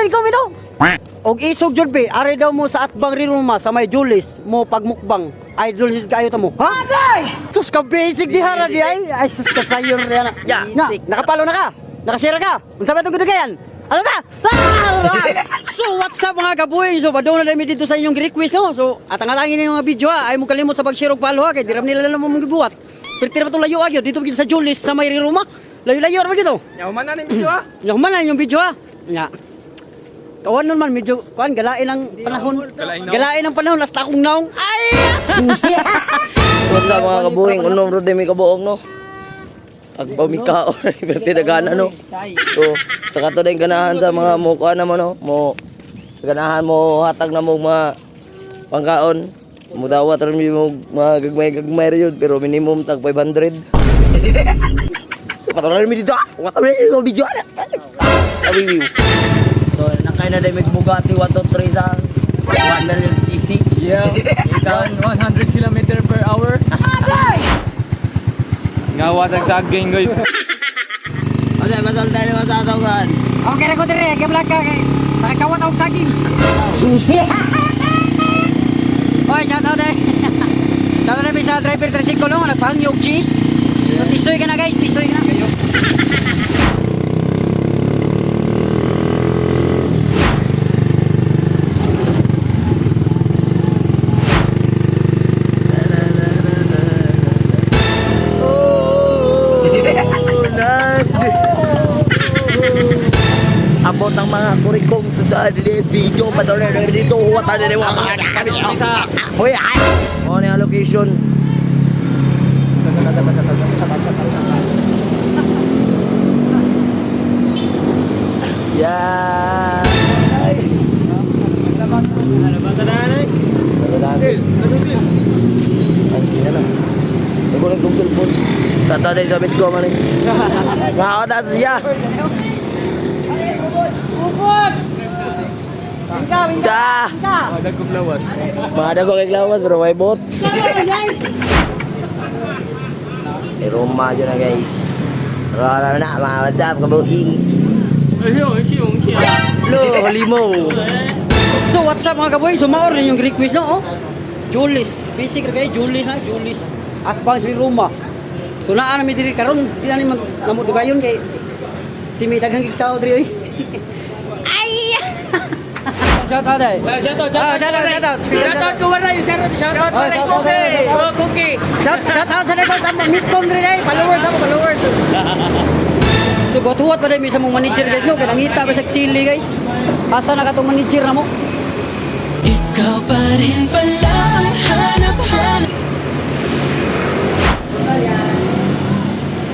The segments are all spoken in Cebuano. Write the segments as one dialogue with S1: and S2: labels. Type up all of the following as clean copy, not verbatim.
S1: ka ikaw ito. Og isog jud be, ari daw mo sa atbang riruma sa may Julis mo pagmukbang. Idol jud kayo ta mo. Ha? Sus ka basic di hara di ay. Ay sus ka sayon ri ana.
S2: Ya.
S1: Na, nakapalo na ka. Nakashare ka. Unsa ba itong gidugayan? Ano ka? Ah! So what's up, mga kabuhin? So padung na dami dito sa inyong request, no. So atang-atangin ninyo mga video ha. Ay mo kalimot sa pag-share og follow ha kay diram nila lang mong gibuhat. Pero tira pa tong layo agyo dito gid sa Julis sa may Riruma. Layo-layo ra ba gito?
S3: Yaman na ni video ah.
S1: Yaman na yung video ha. Nya. Kawan nun man, medyo, kuan, galain ang panahon. Galain ang panahon, hasta akong naong. Ay!
S2: What's up, mga kabuhing? Unom ro mi kabuong, no. Agpamikao pero tinagana, no. So sa kato din ganahan sa mga mo kuan na mo, no. Mo sa ganahan mo hatag na mo mga pangkaon. Mudawat ron mi mo mga gagmay-gagmay ra yun, pero minimum tag 500. Patuloy mi dito. Wala mi video ana. Awiwiw.
S4: So, nakain na din may Bugatti 123 sa 1 million cc.
S3: Yeah. 100 kilometer per hour. Ngawa tag saging, guys.
S4: Okay, masal tayo masasawran.
S1: Okay na ko dire, kay ka kay nakakawat akong saging. Oy, shout out eh. Shout out eh sa driver tricycle, no, nagpahangyo og cheese. So tisoy ka na, guys, tisoy ka na.
S2: Abot ang mga kurikong sa daan video patuloy na dito wata na waka
S3: Sa
S2: Hoy ay. Mo ni ang location. Yeah. Ay.
S3: Deal.
S2: Ay, yan na. Nagulag kong cellphone. Tata sa bit ko man eh. Makakata siya.
S1: Upod! Wingka, wingka.
S2: Sa.
S1: Wingka.
S3: Dagkong lawas.
S2: Mga dago kay lawas pero may bot. Eh, Roma dyan na, guys. Rara na mga what's up kabuhin. Lo, limo.
S1: So what's up, mga kaboy? So maor rin yung request, no? Oh. Julis, basic ra kayo Julis na, Julis. Asbang si Roma. So naa na mi diri karon, di na ni man namo dugayon kay si may daghang gig tao diri oy. Ay! Shout out ay.
S3: Shout out,
S1: Ah, shout out, shout out.
S3: Shout out ko wala yung shout out, shout out
S1: Oh,
S3: wala
S1: shout out,
S3: cookie.
S1: shout out.
S3: Oh, cookie.
S1: Shout out sa negos ang Mitcom diri ay, followers ako, followers. So gotuwat pa dai mi sa mong manager, guys, no, kay nangita ba sa sili, guys. Asa na katong manager na mo?
S5: Ikaw pa rin pala ang hanap-hanap.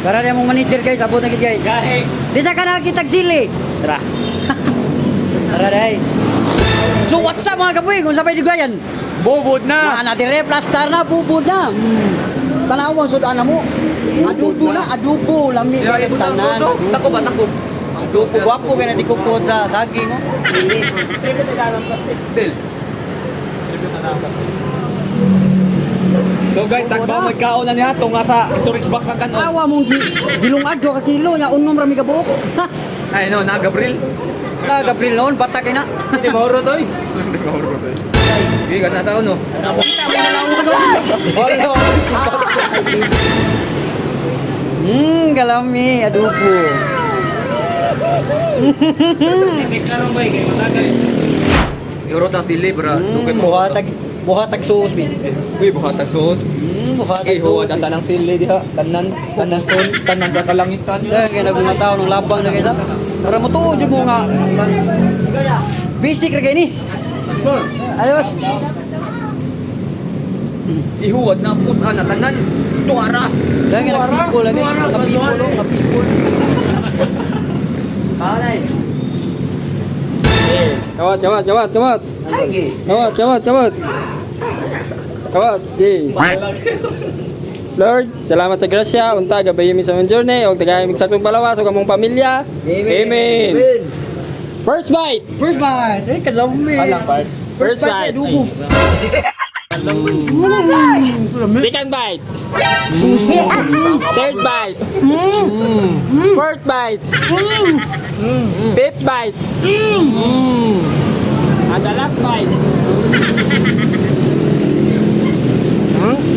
S1: Para di mong manager, guys, abot na gid, guys.
S3: Gahi.
S1: Di sa ka nakakitag sili.
S3: Tara.
S1: Tara day. So what's up, mga kabuhi? Kung sabay di gayan.
S3: Bubod na.
S1: Na dire plastar na bubod na. Tanawang sud ana mo. Adubo na adubo lami kay tanan.
S3: Tako ba tako?
S1: Adubo gwapo kay na di kukod sa saging oh.
S3: Deal. So guys, tagba magkaon na niya tunga sa storage box ang kanon.
S1: Awa mong gi gilungad 2 ka kilo nya unom ra mi ka buok. Ha.
S3: Ay no, na Gabriel.
S1: Na Gabriel noon bata kay na.
S3: Hindi mauro toy. Hindi mauro toy. Okay, gana sa uno.
S1: Kita mo na lang mo. Galami adubo.
S3: Iuro ta sili bra. Dugay mo.
S1: Buhatag buhatag sauce bi.
S3: Uy, buhatag sauce.
S1: Buhatag
S3: Okay,
S1: sauce.
S3: huwag ang tanang sili diha. Tanan, tanan son, tanan sa kalangitan.
S1: Dahil kaya nagmuna tao ng labang na kaysa. Para mo tuo mo nga. Basic ra kay ni. Ayos.
S3: Ihuwad na pusa na tanan. Tuara.
S1: Dahil kaya nagpipol na, guys. Nagpipol, oh, nagpipol.
S4: Alay.
S6: Cawat, cawat, cawat, cawat. Cawat, cawat, cawat. Cawat, di. Lord, salamat sa grasya. Unta gabayi mi sa mong journey og tagay mig sakong palawas ug among pamilya. Amen. First bite.
S1: First bite. Eh, kalami.
S3: Alang part.
S6: First bite.
S1: Adubo.
S6: Second bite. Third bite. Fourth bite. Fifth bite. And the last bite.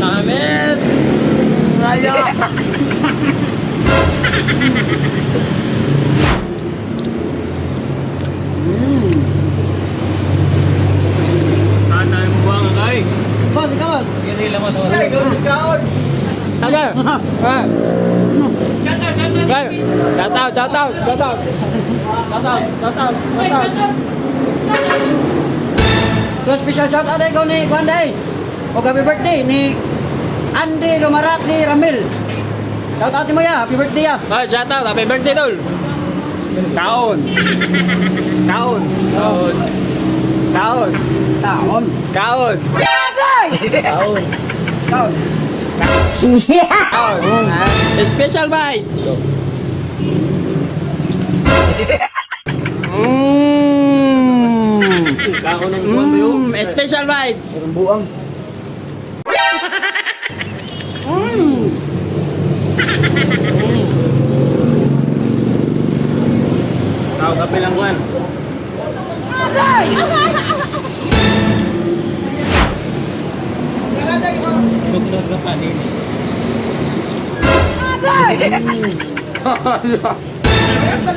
S4: Amen.
S1: Boss, ikaw boss.
S6: Aga. Ah. Shout out, shout out, shout out. Shout out, shout out, shout out.
S1: So special shout out ay ko ni Juan Day. O happy birthday ni Andy Lumaratni Ramil. Shout out mo ya, happy birthday ya.
S6: Ah, shout out, happy birthday, tol. Kaon. Kaon. Kaon. Kaon.
S1: Taon.
S6: Kaon.
S4: Kaon.
S1: Taon.
S6: Kaon. Special bite. Special bite.
S2: Buang.
S3: Tao kape lang kuan.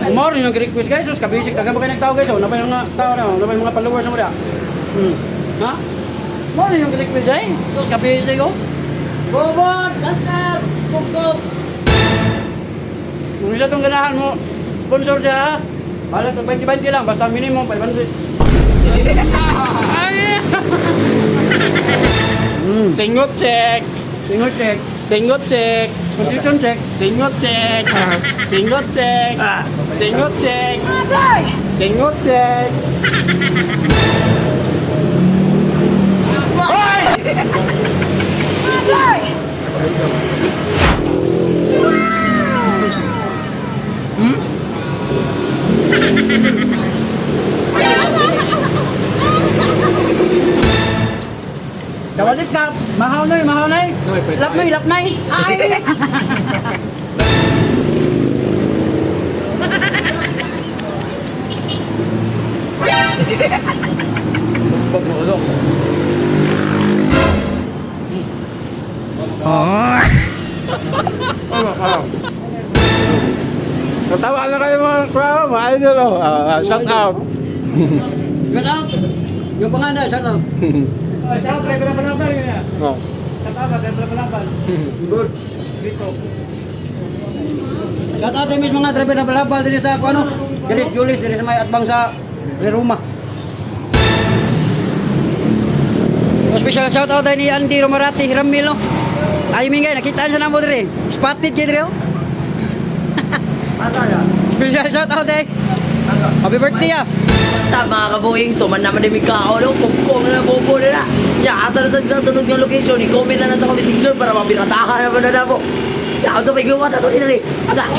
S1: Umor yung nag-request guys, so kabisik dagan pa kayo nagtao guys, oh, napay mga tao na, napay mga followers mo da. Ha? Mo yung request ay, so kabisik oh. Bobot, kasar, kukop. Kung isa tong ganahan mo, sponsor siya ha. Bahala sa 20-20 lang, basta minimum 500.
S6: Singot check.
S1: Single check,
S6: Singot check.
S1: condition check.
S6: Singot check. Singot check. Singot check. Singot check.
S1: Dawalit ka, mahaw na, mahaw na. Lapnay, lapnay. Ay!
S6: Natawa na kayo mga crowd, mga idol. Oh. Ah, shout out.
S1: Shout out. Yung pangalan, shout out.
S6: Oh.
S1: Shout out mis mga driver na balabal diri sa kuno. Diri sa Julis diri sa may atbang sa Reruma. So, special shout out ni Andy Romarati Hiramil no. Ay mingay nakita sa namo diri. Spotted kay diri oh. Special shout out eh. Happy birthday ah.
S4: What's up mga kabuing? So man naman din may kaon no? Kumkum na bobo nila. Ya, asa na sa sunod nga location? I-comment na lang sa comment section para mapiratahan naman na po. Ya, sa may gawa na to dito. Aga.